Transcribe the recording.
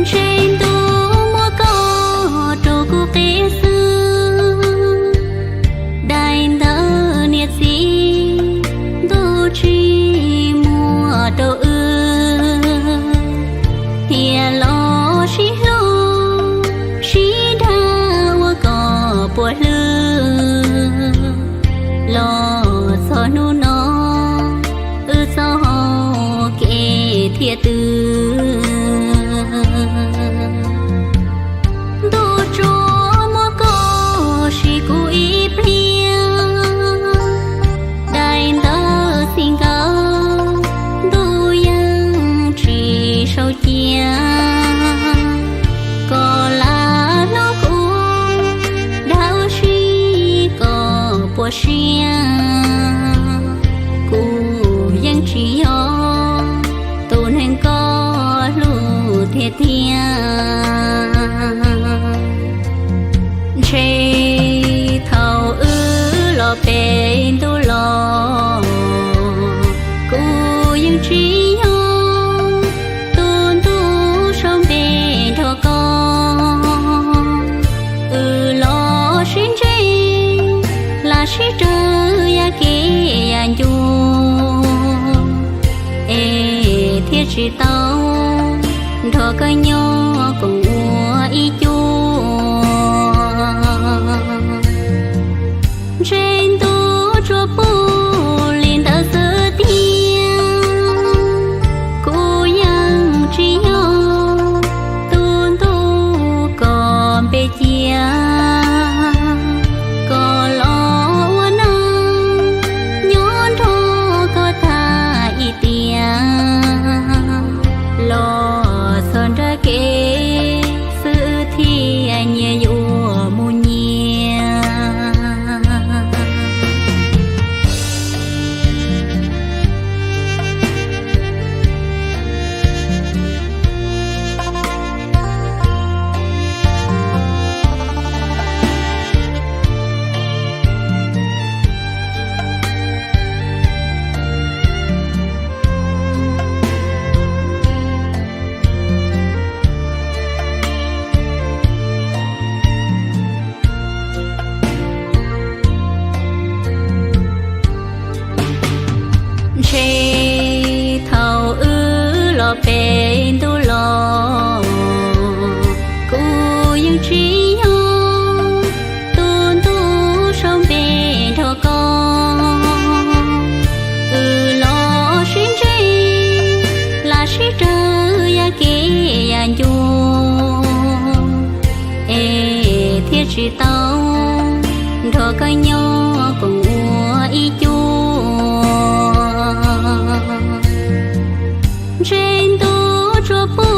Ntshe ntuj muab koj rau kuv qev xwb, dai ntawd niam txiv ntuj tsis muab rau wb. Thiaj los sib hlub sib dag ua kom puas hlwb, los txog hnub no wb txoj hau kev thiaj twg. Ntuj tsuas muab koj sim kuv ib pliag, dai ntawd xij nkawd ntuj yeej tsis sau cia. Koj lam hlub kuv dag ua si kom puas siab, kuv yeej tsis yog tus neeg koj hlub tiag tiag. Ntshe thaum wb los pem ntuj los, kuv yeej tsis yog tus ntuj sau npe nrog koj. Wb los sib ntsib, lam sib raws yav kev yav ncua, es thiaj tsis tau nrog koj nyob koom ua ib cuab. Ntshe ntuj tsuas pub li ntawd xwb tiag, kuv yeej tsis yog tus ntuj koj npe cia. Koj los ua neej nyob nrog koj tag ib tiam, los txog nrab kev xwb thiaj nyias yuav mus nyias. Ntshe thaum wb los pem ntuj los, kuv yeej tsis yog tus ntuj sau npe nrog koj. Wb los sib ntsib, lam sib raws yav kev yav ncua, es thiaj tsis tau nrog koj nyob koom ua ib cuab. Ntshe ntuj tsuas pub